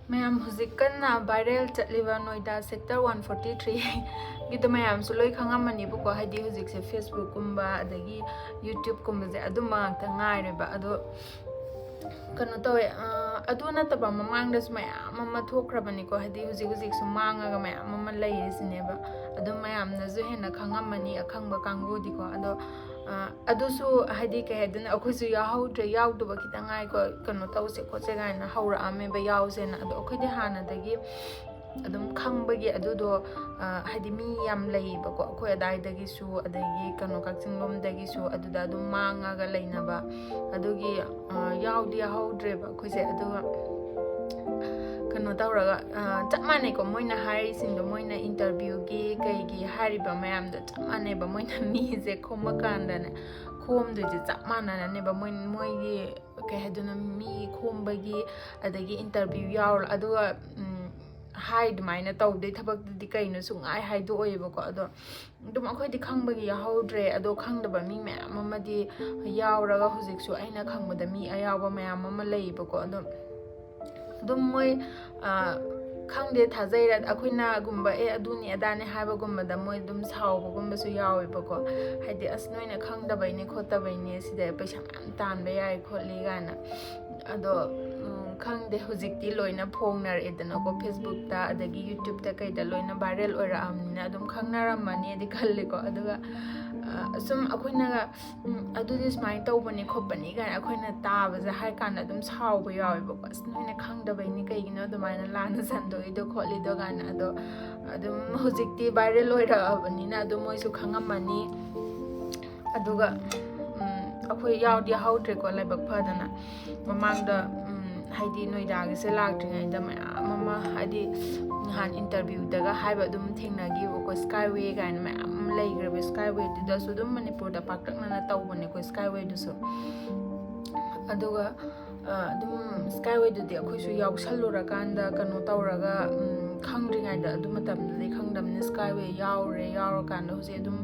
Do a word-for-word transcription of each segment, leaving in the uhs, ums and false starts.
ꯃꯌꯥꯝ, ꯍꯧꯖꯤꯛ ꯀꯟꯅ viral ꯆꯠꯂꯤꯕ ꯅꯣꯏꯗꯥ sector one forty three ꯒꯤꯗꯣ ꯃꯌꯥꯝꯁꯨ ꯂꯣꯏ ꯈꯪꯉꯝꯃꯅꯤꯕꯀꯣ꯫ ꯍꯥꯏꯗꯤ ꯍꯧꯖꯤꯛꯁꯦ Facebook ꯀꯨꯝꯕ ꯑꯗꯒꯤ YouTube ꯀꯨꯝꯕꯁꯦ ꯑꯗꯨꯝꯕ ꯉꯥꯛꯇ ꯉꯥꯏꯔꯦꯕ꯫ ꯑꯗꯣ ꯀꯩꯅꯣ ꯇꯧꯋꯦ, ꯑ, ꯑꯗꯨ ꯅꯠꯇꯕ ꯃꯃꯥꯡꯗꯁꯨ ꯃꯌꯥꯝ ꯑꯃ ꯊꯣꯛꯈ꯭ꯔꯕꯅꯤꯀꯣ꯫ ꯍꯥꯏꯗꯤ ꯍꯧꯖꯤꯛ ꯍꯧꯖꯤꯛꯁꯨ ꯃꯥꯡꯉꯒ ꯃꯌꯥꯝ ꯑꯃ ꯂꯩꯔꯤꯁꯤꯅꯦꯕ꯫ ꯑꯗꯨꯝ ꯃꯌꯥꯝꯅꯁꯨ ꯍꯦꯟꯅ ꯈꯪꯉꯝꯃꯅꯤ, ꯑꯈꯪꯕ ꯀꯥꯡꯕꯨꯗꯤꯀꯣ꯫ ꯑꯗꯣ ꯑ, ꯑꯗꯨꯁꯨ ꯍꯥꯏꯗꯤ ꯀꯩ ꯍꯥꯏꯗꯣꯏꯅꯣ, ꯑꯩꯈꯣꯏꯁꯨ ꯌꯥꯎꯍꯧꯗ꯭ꯔꯦ, ꯌꯥꯎꯗꯕ ꯈꯤꯇꯪ ꯉꯥꯏꯀꯣ, ꯀꯩꯅꯣ ꯇꯧꯁꯦ ꯈꯣꯠꯁꯦ ꯀꯥꯏꯅ ꯍꯧꯔꯛꯑꯝꯃꯦꯕ, ꯌꯥꯎꯁꯦꯅ꯫ ꯑꯗꯣ ꯑꯩꯈꯣꯏꯗꯤ ꯍꯥꯟꯅꯗꯒꯤ ꯑꯗꯨꯝ ꯈꯪꯕꯒꯤ ꯑꯗꯨꯗꯣ, ꯑ, ꯍꯥꯏꯗꯤ ꯃꯤ ꯌꯥꯝ ꯂꯩꯌꯦꯕꯀꯣ, ꯑꯩꯈꯣꯏ ꯑꯗꯥꯏꯗꯒꯤꯁꯨ, ꯑꯗꯒꯤ ꯀꯩꯅꯣ ꯀꯛꯆꯤꯡ ꯂꯣꯝꯗꯒꯤꯁꯨ ꯑꯗꯨꯗ ꯑꯗꯨꯝ ꯃꯥꯡꯉꯒ ꯂꯩꯅꯕ꯫ ꯑꯗꯨꯒꯤ, ꯑ, ꯌꯥꯎꯗꯤ ꯌꯥꯎꯍꯧꯗ꯭ꯔꯦꯕ ꯑꯩꯈꯣꯏꯁꯦ꯫ ꯑꯗꯨꯒ ꯀꯩꯅꯣ ꯇꯧꯔꯒ, ꯑ, ꯆꯞ ꯃꯥꯟꯅꯩꯀꯣ, ꯃꯣꯏꯅ ꯍꯥꯏꯔꯤꯁꯤꯡꯗꯣ, ꯃꯣꯏꯅ interview ꯒꯤ ꯀꯩꯒꯤ ꯍꯥꯏꯔꯤꯕ ꯃꯌꯥꯝꯗꯣ ꯆꯞ ꯃꯥꯟꯅꯩꯕ꯫ ꯃꯣꯏꯅ ꯃꯤꯁꯦ ꯈꯣꯝꯃꯀꯥꯟꯗꯅꯦ, ꯈꯣꯝꯗꯣꯏꯁꯦ ꯆꯞ ꯃꯥꯟꯅꯅꯅꯦꯕ꯫ ꯃꯣꯏ, ꯃꯣꯏꯒꯤ ꯀꯩ ꯍꯥꯏꯗꯣꯏꯅꯣ, ꯃꯤ ꯈꯣꯝꯕꯒꯤ ꯑꯗꯒꯤ interview ꯌꯥꯎꯔ, ꯑꯗꯨꯒ, ꯎꯝ, ꯍꯥꯏ ꯑꯗꯨꯃꯥꯏꯅ ꯇꯧꯗꯣꯏ ꯊꯕꯛꯇꯨꯗꯤ ꯀꯩꯅꯣ ꯁꯨꯡꯍꯥꯏ ꯍꯥꯏꯗꯣꯛꯑꯣꯏꯕꯀꯣ꯫ ꯑꯗꯣ ꯑꯗꯨꯝ ꯑꯩꯈꯣꯏꯗꯤ ꯈꯪꯕꯒꯤ ꯌꯥꯎꯍꯧꯗ꯭ꯔꯦ꯫ ꯑꯗꯣ ꯈꯪꯗꯕ ꯃꯤ ꯃꯌꯥꯝ ꯑꯃꯗꯤ ꯌꯥꯎꯔꯒ ꯍꯧꯖꯤꯛꯁꯨ ꯑꯩꯅ ꯈꯪꯕꯗ ꯃꯤ ꯑꯌꯥꯎꯕ ꯃꯌꯥꯝ ꯑꯃ ꯂꯩꯌꯦꯕꯀꯣ꯫ ꯑꯗꯣ ꯑꯗꯨꯝ ꯃꯣꯏ, ꯑ, ꯈꯪꯗꯦ, ꯊꯥꯖꯩꯔ, ꯑꯩꯈꯣꯏꯅꯒꯨꯝꯕ "ꯑꯦ, ꯑꯗꯨꯅꯤ ꯑꯗꯥꯅꯤ" ꯍꯥꯏꯕꯒꯨꯝꯕꯗ ꯃꯣꯏ ꯑꯗꯨꯝ ꯁꯥꯎꯕꯒꯨꯝꯕꯁꯨ ꯌꯥꯎꯋꯦꯕꯀꯣ꯫ ꯍꯥꯏꯗꯤ "ꯑꯁ, ꯅꯣꯏꯅ ꯈꯪꯗꯕꯩꯅꯦ ꯈꯣꯠꯇꯕꯩꯅꯦ, ꯁꯤꯗ ꯄꯩꯁꯥ ꯃꯌꯥꯝ ꯇꯥꯟꯕ ꯌꯥꯏ ꯈꯣꯠꯂꯤ" ꯀꯥꯏꯅ꯫ ꯑꯗꯣ, ꯎꯝ, ꯈꯪꯗꯦ, ꯍꯧꯖꯤꯛꯇꯤ ꯂꯣꯏꯅ ꯐꯣꯡꯅꯔꯛꯑꯦꯗꯅꯀꯣ, Facebook ꯇ ꯑꯗꯒꯤ YouTube ꯇ ꯀꯩꯗ ꯂꯣꯏꯅ viral ꯑꯣꯏꯔꯛꯑꯕꯅꯤꯅ ꯑꯗꯨꯝ ꯈꯪꯅꯔꯝꯃꯅꯤꯗꯤ ꯈꯜꯂꯦꯀꯣ꯫ ꯑꯗꯨꯒ, ꯑ, ꯁꯨꯝ ꯑꯩꯈꯣꯏꯅꯒ, "ꯎꯝ, ꯑꯗꯨꯗꯤ ꯁꯨꯃꯥꯏꯅ ꯇꯧꯕꯅꯤ ꯈꯣꯠꯄꯅꯤ" ꯀꯥꯏꯅ ꯑꯩꯈꯣꯏꯅ ꯇꯥꯕꯁꯦ ꯍꯥꯏ ꯀꯥꯟꯗ ꯑꯗꯨꯝ ꯁꯥꯎꯕ ꯌꯥꯎꯋꯦꯕꯀꯣ꯫ "ꯑꯁ, ꯅꯣꯏꯅ ꯈꯪꯗꯕꯩꯅꯤ, ꯀꯩꯒꯤꯅꯣ ꯑꯗꯨꯃꯥꯏꯅ ꯂꯥꯟꯅ ꯁꯟꯗꯣꯛꯏꯗꯣ ꯈꯣꯠꯂꯤꯗꯣ?" ꯀꯥꯏꯅ꯫ ꯑꯗꯣ ꯑꯗꯨꯝ ꯍꯧꯖꯤꯛꯇꯤ viral ꯑꯣꯏꯔꯛꯑꯕꯅꯤꯅ ꯑꯗꯨꯝ ꯃꯣꯏꯁꯨ ꯈꯪꯉꯝꯃꯅꯤ꯫ ꯑꯗꯨꯒ, ꯎꯝ, ꯑꯩꯈꯣꯏ ꯌꯥꯎꯗꯤ ꯌꯥꯎꯍꯧꯗ꯭ꯔꯦꯀꯣ, ꯂꯥꯏꯕꯛ ꯐꯗꯅ꯫ ꯃꯃꯥꯡꯗ, ꯎꯝ, ꯍꯥꯏꯗꯤ ꯅꯣꯏꯗꯥꯒꯤꯁꯦ ꯂꯥꯛꯇ꯭ꯔꯤꯉꯩꯗ ꯃꯌꯥꯝ ꯑꯃ, ꯍꯥꯏꯗꯤ ꯅꯍꯥꯟ interview ꯗꯒ ꯍꯥꯏꯕ ꯑꯗꯨꯝ ꯊꯦꯡꯅꯈꯤꯕꯀꯣ, Skyway ꯀꯥꯏꯅ ꯃꯌꯥꯝ ꯑꯃ ꯂꯩꯈ꯭ꯔꯦꯕ꯫ Skyway ꯗꯨꯗꯁꯨ ꯑꯗꯨꯝ ꯃꯅꯤꯄꯨꯔꯗ ꯄꯥꯛꯇꯛꯅꯅ ꯇꯧꯕꯅꯦꯀꯣ, Skyway ꯗꯨꯁꯨ꯫ ꯑꯗꯨꯒ, ꯑ, ꯑꯗꯨꯝ Skyway ꯗꯨꯗꯤ ꯑꯩꯈꯣꯏꯁꯨ ꯌꯥꯎꯁꯜꯂꯨꯔꯀꯥꯟꯗ ꯀꯩꯅꯣ ꯇꯧꯔꯒ, ꯎꯝ, ꯈꯪꯗ꯭ꯔꯤꯉꯩꯗ, ꯑꯗꯨ ꯃꯇꯝꯗꯨꯗꯤ ꯈꯪꯗꯕꯅꯤꯅ Skyway ꯌꯥꯎꯔꯦ, ꯌꯥꯎꯔꯀꯥꯟꯗ ꯍꯧꯖꯤꯛ ꯑꯗꯨꯝ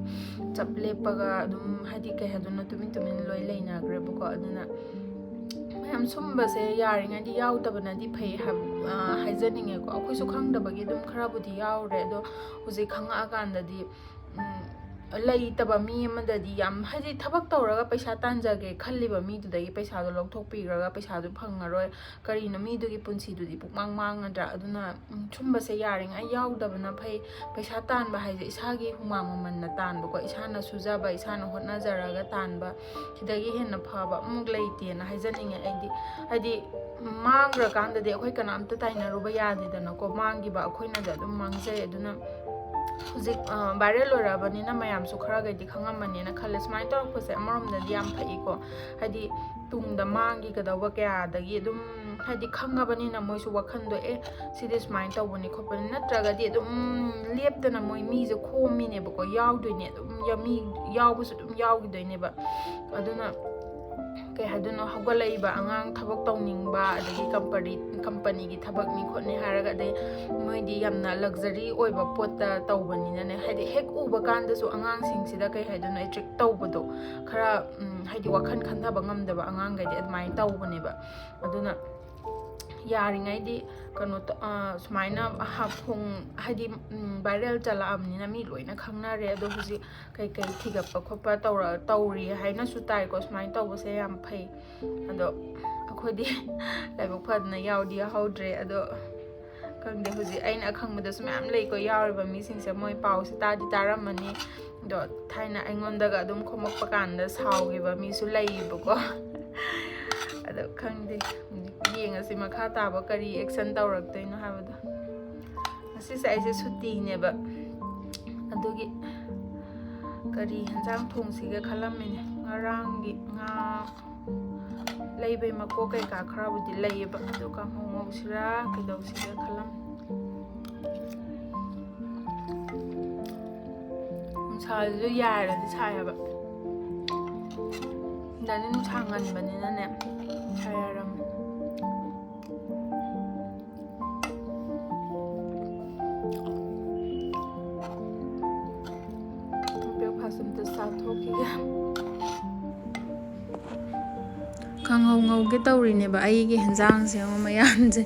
ꯆꯞ ꯂꯦꯞꯄꯒ ꯑꯗꯨꯝ, ꯍꯥꯏꯗꯤ ꯀꯩ ꯍꯥꯏꯗꯣꯏꯅꯣ, ꯇꯨꯃꯤꯟ ꯇꯨꯃꯤꯟ ꯂꯣꯏ ꯂꯩꯅꯈ꯭ꯔꯦꯕꯀꯣ꯫ ꯑꯗꯨꯅ ꯌꯥꯝ ꯁꯨꯝꯕꯁꯦ ꯌꯥꯔꯤꯉꯩꯗꯤ ꯌꯥꯎꯗꯕꯅꯗꯤ ꯐꯩ ꯍꯥꯏꯕ, ꯑ, ꯍꯥꯏꯖꯅꯤꯡꯉꯦꯀꯣ꯫ ꯑꯩꯈꯣꯏꯁꯨ ꯈꯪꯗꯕꯒꯤ ꯑꯗꯨꯝ ꯈꯔꯕꯨꯗꯤ ꯌꯥꯎꯔꯦ, ꯑꯗꯣ ꯍꯧꯖꯤꯛ ꯈꯪꯉꯛꯑꯀꯥꯟꯗꯗꯤ, ꯎꯝ, ꯂꯩꯇꯕ ꯃꯤ ꯑꯃꯗꯗꯤ ꯌꯥꯝ, ꯍꯥꯏꯗꯤ, ꯊꯕꯛ ꯇꯧꯔꯒ ꯄꯩꯁꯥ ꯇꯥꯟꯖꯒꯦ ꯈꯜꯂꯤꯕ ꯃꯤꯗꯨꯗꯒꯤ ꯄꯩꯁꯥꯗꯣ ꯂꯧꯊꯣꯛꯄꯤꯈ꯭ꯔꯒ ꯄꯩꯁꯥꯗꯨ ꯐꯪꯉꯔꯣꯏ꯫ ꯀꯔꯤꯅꯣ, ꯃꯤꯗꯨꯒꯤ ꯄꯨꯟꯁꯤꯗꯨꯗꯤ ꯄꯨꯡꯃꯥꯡ ꯃꯥꯡꯉꯗ꯭ꯔꯥ? ꯑꯗꯨꯅ, ꯎꯝ, ꯁꯨꯝꯕꯁꯦ ꯌꯥꯔꯤꯉꯩ ꯌꯥꯎꯗꯕꯅ ꯐꯩ꯫ ꯄꯩꯁꯥ ꯇꯥꯟꯕ ꯍꯥꯏꯁꯦ ꯏꯁꯥꯒꯤ ꯍꯨꯃꯥꯡ ꯃꯃꯜꯅ ꯇꯥꯟꯕꯀꯣ, ꯏꯁꯥꯅ ꯁꯨꯖꯕ, ꯏꯁꯥꯅ ꯍꯣꯠꯅꯖꯔꯒ ꯇꯥꯟꯕ, ꯁꯤꯗꯒꯤ ꯍꯦꯟꯅ ꯐꯕ ꯑꯃꯨꯛ ꯂꯩꯇꯦꯅ ꯍꯥꯏꯖꯅꯤꯡꯉꯦ ꯑꯩꯗꯤ꯫ ꯍꯥꯏꯗꯤ, ꯃꯥꯡꯈ꯭ꯔꯀꯥꯟꯗꯗꯤ ꯑꯩꯈꯣꯏ ꯀꯅꯥꯝꯇ ꯇꯥꯏꯅꯔꯨꯕ ꯌꯥꯗꯦꯗꯅꯀꯣ, ꯃꯥꯡꯈꯤꯕ ꯑꯩꯈꯣꯏꯅꯗꯤ ꯑꯗꯨꯝ ꯃꯥꯡꯖꯩ꯫ ꯑꯗꯨꯅ ꯍꯧꯖꯤꯛ, ꯑ, viral ꯑꯣꯏꯔꯛꯑꯕꯅꯤꯅ ꯃꯌꯥꯝꯁꯨ ꯈꯔꯒꯩꯗꯤ ꯈꯪꯉꯝꯃꯅꯤꯅ ꯈꯜꯂꯦ꯫ ꯁꯨꯃꯥꯏꯅ ꯇꯧꯔꯛꯄꯁꯦ ꯑꯃꯔꯣꯝꯗꯗꯤ ꯌꯥꯝ ꯐꯩꯀꯣ, ꯍꯥꯏꯗꯤ ꯇꯨꯡꯗ ꯃꯥꯡꯈꯤꯒꯗꯧꯕ ꯀꯌꯥꯗꯒꯤ ꯑꯗꯨꯝ, ꯍꯥꯏꯗꯤ ꯈꯪꯉꯕꯅꯤꯅ ꯃꯣꯏꯁꯨ ꯋꯥꯈꯜꯗꯣ, "ꯑꯦ, ꯁꯤꯗꯤ ꯁꯨꯃꯥꯏꯅ ꯇꯧꯕꯅꯤ ꯈꯣꯠꯄꯅꯤ", ꯅꯠꯇ꯭ꯔꯒꯗꯤ ꯑꯗꯨꯝ ꯂꯦꯞꯇꯅ ꯃꯣꯏ ꯃꯤꯁꯦ ꯈꯣꯝꯃꯤꯅꯦꯕꯀꯣ, ꯌꯥꯎꯗꯣꯏꯅꯦ ꯑꯗꯨꯝ, ꯌꯥ-, ꯃꯤ ꯌꯥꯎꯕꯁꯨ ꯑꯗꯨꯝ ꯌꯥꯎꯈꯤꯗꯣꯏꯅꯦꯕ꯫ ꯑꯗꯨꯅ ꯀꯩ ꯍꯥꯏꯗꯣꯏꯅꯣ, ꯍꯧꯒꯠꯂꯛꯏꯕ ꯑꯉꯥꯡ ꯊꯕꯛ ꯇꯧꯅꯤꯡꯕ, ꯑꯗꯒꯤ ꯀꯝꯄꯅꯤ, ꯀꯝꯄꯅꯤꯒꯤ ꯊꯕꯛꯅꯤ ꯈꯣꯠꯅꯤ ꯍꯥꯏꯔꯒ, ꯑꯗꯩ ꯃꯣꯏꯗꯤ ꯌꯥꯝꯅ luxury ꯑꯣꯏꯕ ꯄꯣꯠꯇ ꯇꯧꯕꯅꯤꯅꯅꯦ, ꯍꯥꯏꯗꯤ ꯍꯦꯛ ꯎꯕ ꯀꯥꯟꯗꯁꯨ ꯑꯉꯥꯡꯁꯤꯡꯁꯤꯗ ꯀꯩ ꯍꯥꯏꯗꯣꯏꯅꯣ, attract ꯇꯧꯕꯗꯣ, ꯈꯔ, ꯎꯝ, ꯍꯥꯏꯗꯤ ꯋꯥꯈꯜ ꯈꯟꯊꯕ ꯉꯝꯗꯕ ꯑꯉꯥꯡꯈꯩꯗꯤ ꯑꯗꯨꯃꯥꯏꯅ ꯇꯧꯕꯅꯦꯕ꯫ ꯑꯗꯨꯅ ꯌꯥꯔꯤꯉꯩꯗꯤ ꯀꯩꯅꯣ ꯇ-, ꯑ, ꯁꯨꯃꯥꯏꯅ ꯍꯥ-, ꯐꯣꯡ-, ꯍꯥꯏꯗꯤ, ꯎꯝ, viral ꯆꯠꯂꯛꯑꯕꯅꯤꯅ ꯃꯤ ꯂꯣꯏꯅ ꯈꯪꯅꯔꯦ꯫ ꯑꯗꯣ ꯍꯧꯖꯤꯛ ꯀꯩꯀꯩ ꯊꯤꯒꯠꯄ ꯈꯣꯠꯄ ꯇꯧꯔ-, ꯇꯧꯔꯤ ꯍꯥꯏꯅꯁꯨ ꯇꯥꯏꯀꯣ꯫ ꯁꯨꯃꯥꯏꯅ ꯇꯧꯕꯁꯦ ꯌꯥꯝ ꯐꯩ꯫ ꯑꯗꯣ ꯑꯩꯈꯣꯏꯗꯤ ꯂꯥꯏꯕꯛ ꯐꯗꯅ ꯌꯥꯎꯗꯤ ꯌꯥꯎꯍꯧꯗ꯭ꯔꯦ꯫ ꯑꯗꯣ ꯈꯪꯗꯦ, ꯍꯧꯖꯤꯛ ꯑꯩꯅ ꯑꯈꯪꯕꯗꯁꯨ ꯃꯌꯥꯝ ꯂꯩꯀꯣ, ꯌꯥꯎꯔꯤꯕ ꯃꯤꯁꯤꯡꯁꯦ꯫ ꯃꯣꯏ ꯄꯥꯎꯁꯦ ꯇꯥꯗꯤ ꯇꯥꯔꯝꯃꯅꯤ꯫ ꯑꯗꯣ ꯊꯥꯏꯅ ꯑꯩꯉꯣꯟꯗꯒ ꯑꯗꯨꯝ ꯈꯣꯝꯃꯛꯄ ꯀꯥꯟꯗ ꯁꯥꯎꯈꯤꯕ ꯃꯤꯁꯨ ꯂꯩꯌꯦꯕꯀꯣ꯫ ꯑꯗꯣ ꯈꯪꯗꯦ, ꯌꯦꯡꯉꯁꯤ ꯃꯈꯥ ꯇꯥꯕ ꯀꯔꯤ action ꯇꯧꯔꯛꯇꯣꯏꯅꯣ ꯍꯥꯏꯕꯗꯣ꯫ ꯉꯁꯤꯁꯦ ꯑꯩꯁꯦ ꯁꯨꯇꯤꯅꯦꯕ, ꯑꯗꯨꯒꯤ ꯀꯔꯤ ꯍꯦꯟꯖꯥꯡ ꯊꯣꯡꯁꯤꯒꯦ ꯈꯜꯂꯝꯃꯤꯅꯦ꯫ ꯉꯔꯥꯡꯒꯤ ꯉꯥ ꯂꯩꯕꯩ ꯃꯀꯣꯛ ꯀꯩꯀꯥ ꯈꯔꯕꯨꯗꯤ ꯂꯩꯌꯦꯕ, ꯑꯗꯨ ꯀꯥꯡꯍꯧ ꯉꯧꯁꯤꯔꯥ ꯀꯩꯗꯧꯁꯤꯒꯦ ꯈꯜꯂꯝꯃꯤ꯫ ꯅꯨꯡꯁꯥꯁꯤꯁꯨ ꯌꯥꯏꯔꯗꯤ ꯁꯥꯏ ꯍꯥꯏꯕ꯫ ꯁꯤꯗꯗꯤ ꯅꯨꯡꯁꯥ ꯉꯟꯕꯅꯤꯅꯅꯦ, ꯅꯨꯡꯁꯥ ꯌꯥꯏꯔꯝꯃꯦ꯫ Breakfast ꯑꯝꯇ ꯆꯥꯊꯣꯛꯈꯤꯒꯦ꯫ ꯉꯧ ꯉꯧꯒꯦ ꯇꯧꯔꯤꯅꯦꯕ ꯑꯩꯒꯤ ꯍꯦꯟꯖꯥꯡꯁꯦ꯫ ꯌꯦꯡꯉꯣ, ꯃꯌꯥꯟꯁꯦ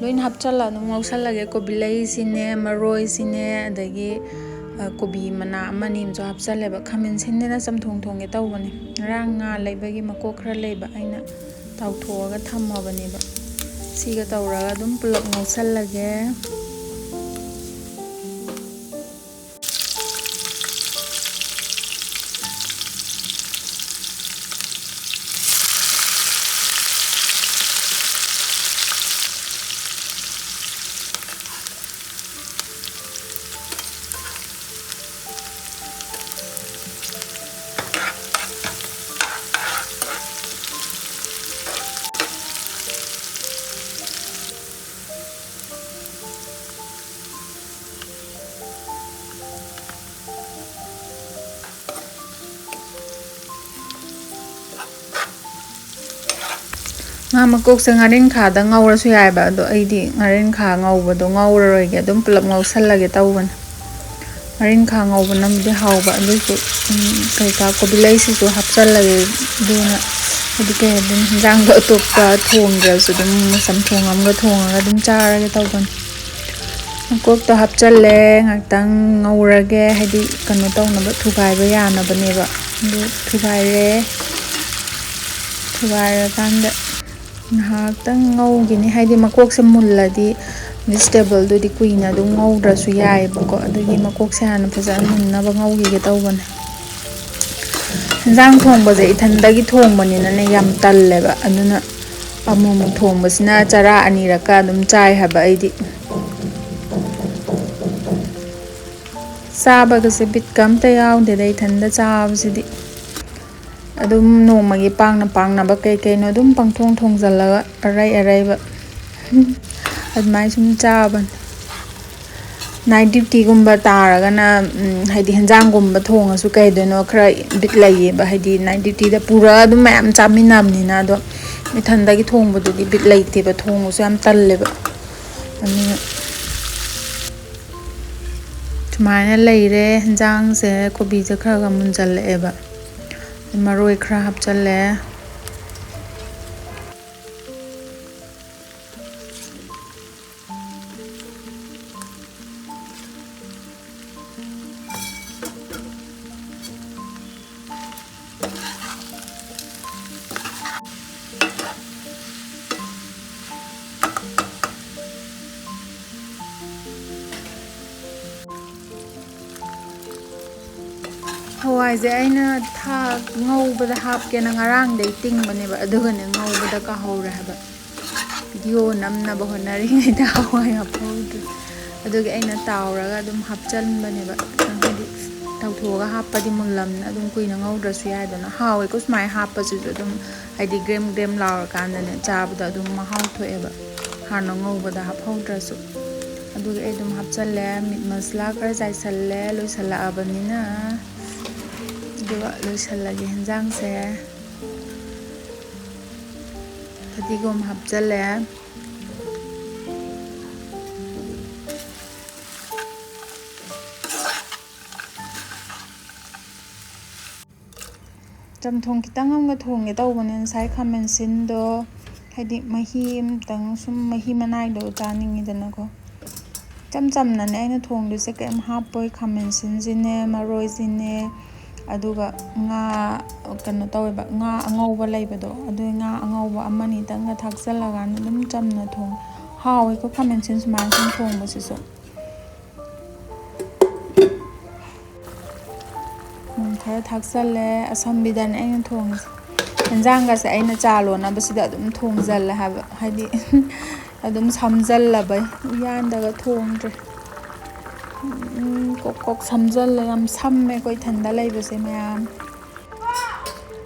ꯂꯣꯏꯅ ꯍꯥꯞꯆꯜꯂ ꯑꯗꯨꯝ ꯉꯧꯁꯜꯂꯒꯦ꯫ ꯀꯣꯕꯤ ꯂꯩꯁꯤꯅꯦ, ꯃꯔꯣꯏꯁꯤꯅꯦ, ꯑꯗꯒꯤ, ꯑ, ꯀꯣꯕꯤ ꯃꯅꯥ ꯑꯃꯅꯤ ꯑꯃꯁꯨ ꯍꯥꯞꯆꯜꯂꯦꯕ꯫ ꯈꯥꯃꯦꯟ ꯁꯤꯟꯗꯅ ꯆꯝꯊꯣꯡ ꯊꯣꯡꯒꯦ ꯇꯧꯕꯅꯦ꯫ ꯉꯔꯥꯡ ꯉꯥ ꯂꯩꯕꯒꯤ ꯃꯀꯣꯛ ꯈꯔ ꯂꯩꯕ, ꯑꯩꯅ ꯇꯥꯎꯊꯣꯛꯑꯒ ꯊꯝꯃꯕꯅꯦꯕ꯫ ꯁꯤꯒ ꯇꯧꯔꯒ ꯑꯗꯨꯝ ꯄꯨꯂꯞ ꯉꯧꯁꯜꯂꯒꯦ꯫ ꯉꯥ ꯃꯀꯣꯛꯁꯦ ꯉꯥꯔꯤꯡꯈꯥꯗ ꯉꯧꯔꯁꯨ ꯌꯥꯏꯕ, ꯑꯗꯣ ꯑꯩꯗꯤ ꯉꯥꯔꯤꯡꯈꯥ ꯉꯧꯕꯗꯣ ꯉꯧꯔꯔꯣꯏꯒꯦ, ꯑꯗꯨꯝ ꯄꯨꯂꯞ ꯉꯧꯁꯜꯂꯒꯦ ꯇꯧꯕꯅꯦ꯫ ꯉꯥꯔꯤꯡꯈꯥ ꯉꯧꯕꯅꯕꯨꯗꯤ ꯍꯥꯎꯕ, ꯑꯗꯨꯁꯨ, ꯎꯝ, ꯀꯩꯀꯥ ꯀꯣꯕꯤ ꯂꯩꯁꯤꯁꯨ ꯍꯥꯞꯆꯜꯂꯒꯦ꯫ ꯑꯗꯨꯅ ꯍꯥꯏꯗꯤ ꯀꯩ ꯍꯥꯏꯗꯣꯏꯅꯣ, ꯍꯤꯟꯖꯥꯡꯗꯣ ꯑꯇꯣꯞꯄ ꯊꯣꯡꯗ꯭ꯔꯁꯨ ꯑꯗꯨꯝ ꯆꯝꯊꯣꯡ ꯑꯃꯒ ꯊꯣꯡꯉꯒ ꯑꯗꯨꯝ ꯆꯥꯔꯒꯦ ꯇꯧꯕꯅꯦ꯫ ꯃꯀꯣꯛꯇꯣ ꯍꯥꯞꯆꯜꯂꯦ, ꯉꯥꯛꯇꯪ ꯉꯧꯔꯒꯦ, ꯍꯥꯏꯗꯤ ꯀꯩꯅꯣ ꯇꯧꯅꯕ, ꯊꯨꯒꯥꯏꯕ ꯌꯥꯅꯕꯅꯦꯕ꯫ ꯑꯗꯨ ꯊꯨꯒꯥꯏꯔꯦ꯫ ꯊꯨꯒꯥꯏꯔꯀꯥꯟꯗ ꯉꯥꯏꯍꯥꯛꯇꯪ ꯉꯧꯈꯤꯅꯤ, ꯍꯥꯏꯗꯤ ꯃꯀꯣꯛꯁꯦ ꯃꯨꯜꯂꯗꯤ ꯚꯤꯖꯤꯇꯦꯕꯜꯗꯨꯗꯤ ꯀꯨꯏꯅ ꯑꯗꯨꯝ ꯉꯧꯗ꯭ꯔꯁꯨ ꯌꯥꯏꯑꯕꯀꯣ꯫ ꯑꯗꯨꯒꯤ ꯃꯀꯣꯛꯁꯦ ꯍꯥꯟꯅ ꯐꯖꯅ ꯃꯨꯟꯅꯕ ꯉꯧꯈꯤꯒꯦ ꯇꯧꯕꯅꯦ꯫ ꯍꯤꯟꯖꯥꯡ ꯊꯣꯡꯕꯁꯦ ꯏꯊꯟꯗꯒꯤ ꯊꯣꯡꯕꯅꯤꯅꯅꯦ ꯌꯥꯝ ꯇꯜꯂꯦꯕ, ꯑꯗꯨꯅ ꯑꯃꯨꯛ ꯑꯃꯨꯛ ꯊꯣꯡꯕꯁꯤꯅ ꯆꯔꯥ ꯑꯅꯤꯔꯛꯀ ꯑꯗꯨꯝ ꯆꯥꯏ ꯍꯥꯏꯕ ꯑꯩꯗꯤ꯫ ꯆꯥꯕꯒꯁꯦ ꯕꯤꯠꯀ ꯑꯝꯇ ꯌꯥꯎꯗꯦꯗ ꯏꯊꯟꯗ ꯆꯥꯕꯁꯤꯗꯤ꯫ ꯑꯗꯨꯝ ꯅꯣꯡꯃꯒꯤ ꯄꯥꯡꯅ ꯄꯥꯡꯅꯕ ꯀꯩ ꯀꯩꯅꯣ ꯑꯗꯨꯝ ꯄꯪꯊꯣꯡ ꯊꯣꯡꯖꯜꯂꯒ ꯑꯔꯩ ꯑꯔꯩꯕ ꯑꯗꯨꯃꯥꯏꯅ ꯁꯨꯝ ꯆꯥꯕꯅꯤ꯫ ꯅꯥꯏꯠ ꯗ꯭ꯌꯨꯇꯤꯒꯨꯝꯕ ꯇꯥꯔꯒꯅ, ꯎꯝ, ꯍꯥꯏꯗꯤ ꯍꯦꯟꯖꯥꯡꯒꯨꯝꯕ ꯊꯣꯡꯉꯁꯨ ꯀꯩꯗꯣꯏꯅꯣ ꯈꯔ ꯕꯤꯠ ꯂꯩꯌꯦꯕ, ꯍꯥꯏꯗꯤ ꯅꯥꯏꯠ ꯗ꯭ꯌꯨꯇꯤꯗ ꯄꯨꯔꯒ ꯑꯗꯨꯝ ꯃꯌꯥꯝ ꯆꯥꯃꯤꯟꯅꯕꯅꯤꯅ꯫ ꯑꯗꯣ ꯏꯊꯟꯗꯒꯤ ꯊꯣꯡꯕꯗꯨꯗꯤ ꯕꯤꯠ ꯂꯩꯇꯦꯕ, ꯊꯣꯡꯕꯁꯨ ꯌꯥꯝ ꯇꯜꯂꯦꯕ꯫ ꯑꯗꯨꯅ ꯁꯨꯃꯥꯏꯅ ꯂꯩꯔꯦ ꯍꯦꯟꯖꯥꯡꯁꯦ꯫ ꯀꯣꯕꯤꯁꯦ ꯈꯔ ꯈꯔ ꯃꯨꯟꯖꯜꯂꯛꯑꯦꯕ꯫ ꯃꯔꯣꯏ ꯈꯔ ꯍꯥꯞꯆꯜꯂꯦ꯫ ꯍꯋꯥꯏꯁꯦ ꯑꯩꯅ ꯊꯥ ꯉꯧꯕꯗ ꯍꯥꯞꯀꯦꯅ ꯉꯔꯥꯡꯗꯩ ꯇꯤꯡꯕꯅꯦꯕ, ꯑꯗꯨꯒꯅꯦ ꯉꯧꯕꯗ ꯀꯥꯍꯧꯔꯦ ꯍꯥꯏꯕ꯫ ꯚꯤꯗꯤꯑꯣ ꯅꯝꯅꯕ ꯍꯣꯠꯅꯔꯤꯉꯩꯗ ꯍꯋꯥꯏ ꯍꯥꯞꯍꯧꯗ꯭ꯔꯦ꯫ ꯑꯗꯨꯒꯤ ꯑꯩꯅ ꯇꯥꯎꯔꯒ ꯑꯗꯨꯝ ꯍꯥꯞꯆꯟꯕꯅꯦꯕ꯫ ꯍꯥꯏꯗꯤ ꯇꯧꯊꯣꯛꯑꯒ ꯍꯥꯞꯄꯗꯤ ꯃꯨꯜꯂꯝꯅ ꯑꯗꯨꯝ ꯀꯨꯏꯅ ꯉꯧꯗ꯭ꯔꯁꯨ ꯌꯥꯏꯗꯅ꯫ ꯍꯥꯎꯋꯦꯀꯣ ꯁꯨꯃꯥꯏꯅ ꯍꯥꯞꯄꯁꯤꯁꯨ ꯑꯗꯨꯝ, ꯍꯥꯏꯗꯤ ꯒ꯭ꯔꯦꯝ ꯒ꯭ꯔꯦꯝ ꯂꯥꯎꯔꯀꯥꯟꯗꯅꯦ ꯆꯥꯕꯗ ꯑꯗꯨꯝ ꯃꯍꯥꯎ ꯊꯣꯛꯑꯦꯕ, ꯍꯥꯟꯅ ꯉꯧꯕꯗ ꯍꯥꯞꯍꯧꯗ꯭ꯔꯁꯨ꯫ ꯑꯗꯨꯒꯤ ꯑꯩ ꯑꯗꯨꯝ ꯍꯥꯞꯆꯜꯂꯦ꯫ ꯃꯤꯠ ꯃꯁꯂꯥ ꯈꯔ ꯆꯥꯏꯁꯜꯂꯦ ꯂꯣꯏꯁꯜꯂꯛꯑꯕꯅꯤꯅ꯫ ꯑꯗꯨꯒ ꯂꯣꯏꯁꯜꯂꯒꯦ ꯍꯦꯟꯖꯥꯡꯁꯦ꯫ ꯐꯗꯤꯒꯣꯝ ꯍꯥꯞꯆꯜꯂꯦ꯫ ꯆꯝꯊꯣꯡ ꯈꯤꯇꯪ ꯑꯃꯒ ꯊꯣꯡꯒꯦ ꯇꯧꯕꯅꯦ꯫ ꯉꯁꯥꯏ ꯈꯥꯃꯦꯟ ꯁꯤꯟꯗꯣ, ꯍꯥꯏꯗꯤ ꯃꯍꯤ ꯑꯃꯇꯪ, ꯁꯨꯝ ꯃꯍꯤ ꯃꯅꯥꯏꯗꯣ ꯆꯥꯅꯤꯡꯉꯤꯗꯅꯀꯣ꯫ ꯏꯆꯝ ꯆꯝꯅꯅꯦ ꯑꯩꯅ ꯊꯣꯡꯗꯣꯏꯁꯦ, ꯀꯩꯝ ꯍꯥꯞꯄꯣꯏ꯫ ꯈꯥꯃꯦꯟ ꯁꯤꯟꯁꯤꯅꯦ, ꯃꯔꯣꯏꯁꯤꯅꯦ, ꯑꯗꯨꯒ ꯉꯥ, ꯀꯩꯅꯣ ꯇꯧꯋꯦꯕ, ꯉꯥ ꯑꯉꯧꯕ ꯂꯩꯕꯗꯣ, ꯑꯗꯨ ꯉꯥ ꯑꯉꯧꯕ ꯑꯃꯅꯤꯇꯪꯒ ꯊꯥꯛꯆꯜꯂꯀꯥꯟꯗ ꯑꯗꯨꯝ ꯆꯝꯅ ꯊꯣꯡꯉꯦ꯫ ꯍꯥꯎꯋꯦꯀꯣ ꯈꯥꯃꯦꯟ ꯁꯤꯟ ꯁꯨꯃꯥꯏꯅ ꯁꯨꯝ ꯊꯣꯡꯕꯁꯤꯁꯨ꯫ ꯎꯝ, ꯈꯔ ꯊꯥꯛꯆꯜꯂꯦ꯫ ꯑꯁꯝꯕꯤꯗꯅꯦ ꯑꯩꯅ ꯊꯣꯡꯉꯤꯁꯦ꯫ ꯌꯦꯟꯖꯥꯡꯒꯁꯦ ꯑꯩꯅ ꯆꯥ ꯂꯣꯟꯅꯕꯁꯤꯗ ꯑꯗꯨꯝ ꯊꯣꯡꯖꯜꯂꯦ ꯍꯥꯏꯕ, ꯍꯥꯏꯗꯤ ꯑꯗꯨꯝ ꯁꯝꯖꯜꯂꯕꯩ꯫ ꯎꯌꯥꯟꯗꯒ ꯊꯣꯡꯗ꯭ꯔꯦ꯫ ꯎꯝ, ꯀꯣꯛ ꯀꯣꯛ ꯁꯝꯖꯜꯂꯦ꯫ ꯌꯥꯝ ꯁꯝꯃꯦꯀꯣ ꯏꯊꯟꯗ ꯂꯩꯕꯁꯦ ꯃꯌꯥꯝ꯫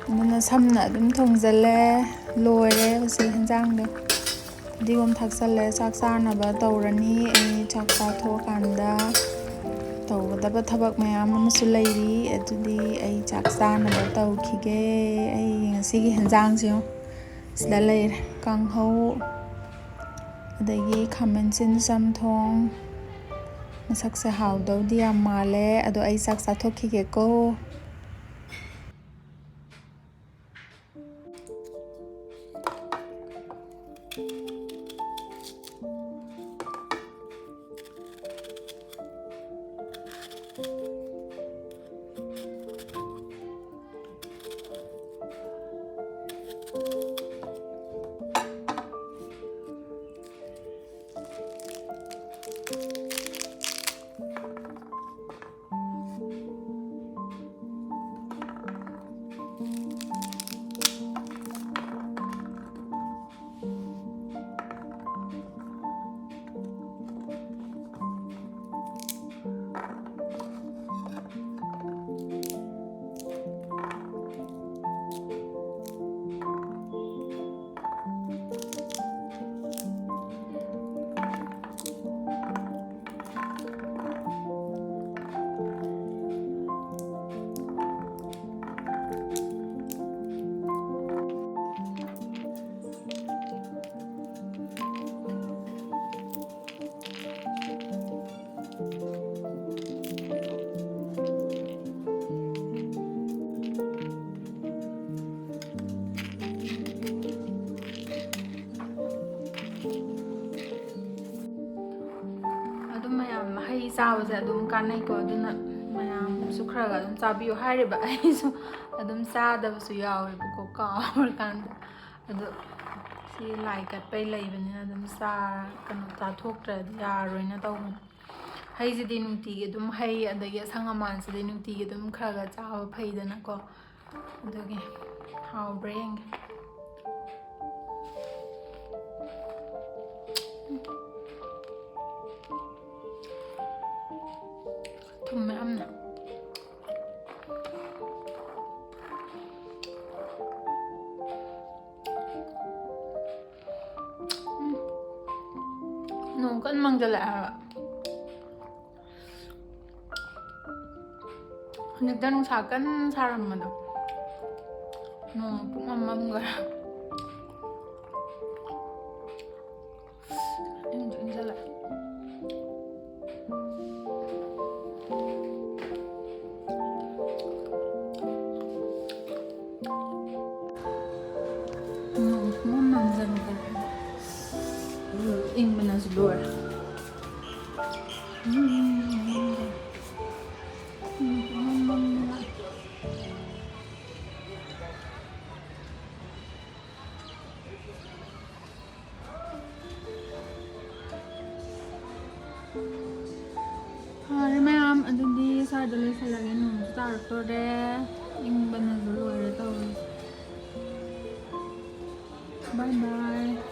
ꯑꯗꯨꯅ ꯁꯝꯅ ꯑꯗꯨꯝ ꯊꯣꯡꯖꯜꯂꯦ꯫ ꯂꯣꯏꯔꯦ ꯍꯧꯖꯤꯛ ꯍꯦꯟꯖꯥꯡꯗꯣ꯫ ꯐꯗꯤꯒꯣꯝ ꯊꯥꯛꯆꯜꯂꯦ꯫ ꯆꯥꯛ ꯆꯥꯅꯕ ꯇꯧꯔꯅꯤ꯫ ꯑꯩ ꯆꯥꯛ ꯆꯥꯊꯣꯛꯑꯀꯥꯟꯗ ꯇꯧꯒꯗꯕ ꯊꯕꯛ ꯃꯌꯥꯝ ꯑꯃꯁꯨ ꯂꯩꯔꯤ꯫ ꯑꯗꯨꯗꯤ ꯑꯩ ꯆꯥꯛ ꯆꯥꯅꯕ ꯇꯧꯈꯤꯒꯦ꯫ ꯑꯩ ꯉꯁꯤꯒꯤ ꯍꯦꯟꯖꯥꯡꯁꯦ ꯌꯦꯡꯉꯨ꯫ ꯁꯤꯗ ꯂꯩꯔꯦ꯫ ꯀꯥꯡꯍꯧ, ꯑꯗꯒꯤ ꯈꯥꯃꯦꯟ ꯑꯁꯤꯟ ꯆꯝꯊꯣꯡ꯫ ꯃꯁꯛꯁꯦ ꯍꯥꯎꯗꯧꯗꯤ ꯌꯥꯝ ꯃꯥꯜꯂꯦ꯫ ꯑꯗꯣ ꯑꯩ ꯆꯥꯛ ꯆꯥꯊꯣꯛꯈꯤꯒꯦꯀꯣ꯫ ꯍꯩ ꯆꯥꯕꯁꯦ ꯑꯗꯨꯝ ꯀꯥꯟꯅꯩꯀꯣ, ꯑꯗꯨꯅ ꯃꯌꯥꯝꯁꯨ ꯈꯔ ꯈꯔ ꯑꯗꯨꯝ ꯆꯥꯕꯤꯌꯨ ꯍꯥꯏꯔꯤꯕ꯫ ꯑꯩꯁꯨ ꯑꯗꯨꯝ ꯆꯥꯗꯕꯁꯨ ꯌꯥꯎꯋꯦꯕꯀꯣ, ꯀꯥꯎꯔꯀꯥꯟꯗ꯫ ꯑꯗꯣ ꯁꯤ ꯂꯥꯏ ꯀꯠꯄꯩ ꯂꯩꯕꯅꯤꯅ ꯑꯗꯨꯝ ꯆꯥ-, ꯀꯩꯅꯣ, ꯆꯥꯊꯣꯛꯇ꯭ꯔꯗꯤ ꯌꯥꯔꯣꯏꯅ ꯇꯧꯕꯅꯦ꯫ ꯍꯩꯁꯤꯗꯤ ꯅꯨꯡꯇꯤꯒꯤ ꯑꯗꯨꯝ, ꯍꯩ ꯑꯗꯒꯤ ꯑꯁꯪ ꯑꯃꯥꯟꯁꯤꯗꯤ ꯅꯨꯡꯇꯤꯒꯤ ꯑꯗꯨꯝ ꯈꯔ ꯈꯔ ꯆꯥꯕ ꯐꯩꯗꯅꯀꯣ꯫ ꯑꯗꯨꯒꯤ ꯍꯥꯎꯕ꯭ꯔꯥ ꯌꯦꯡꯒꯦ꯫ ꯊꯨꯝꯃꯦ ꯌꯥꯝꯅ꯫ ꯎꯝ꯫ ꯅꯣꯡ ꯀꯟꯅ ꯃꯪꯖꯜꯂꯛꯑꯦ ꯍꯥꯏꯕ꯫ ꯍꯧꯖꯤꯛꯇ ꯅꯨꯡꯁꯥ ꯀꯟꯅ ꯁꯥꯔꯝꯕꯗꯣ, ꯅꯣꯡ ꯄꯨꯡꯃꯝ ꯃꯝꯈ꯭ꯔꯦ꯫ ꯏꯪꯁꯨ ꯏꯪꯁꯤꯜꯂꯛꯑꯦ꯫ ꯅꯣꯡ ꯄꯨꯡꯃꯝ ꯃꯝꯁꯤꯟꯈ꯭ꯔꯦ꯫ ꯏꯪꯕꯅꯁꯨ ꯂꯣꯏꯔꯦ꯫ ꯎꯝ, ꯎꯝ, ꯎꯝ, ꯎꯝ꯫ ꯐꯔꯦ ꯃꯌꯥꯝ, ꯑꯗꯨꯗꯤ ꯁ꯭ꯋꯥꯏꯗ ꯂꯣꯏꯁꯤꯜꯂꯒꯦ꯫ ꯅꯣꯡꯁꯨ ꯇꯥꯔꯛꯇꯣꯔꯦ, ꯏꯪꯕꯅꯁꯨ ꯂꯣꯏꯔꯦ ꯇꯧꯔꯤꯁꯦ꯫ Bye bye꯫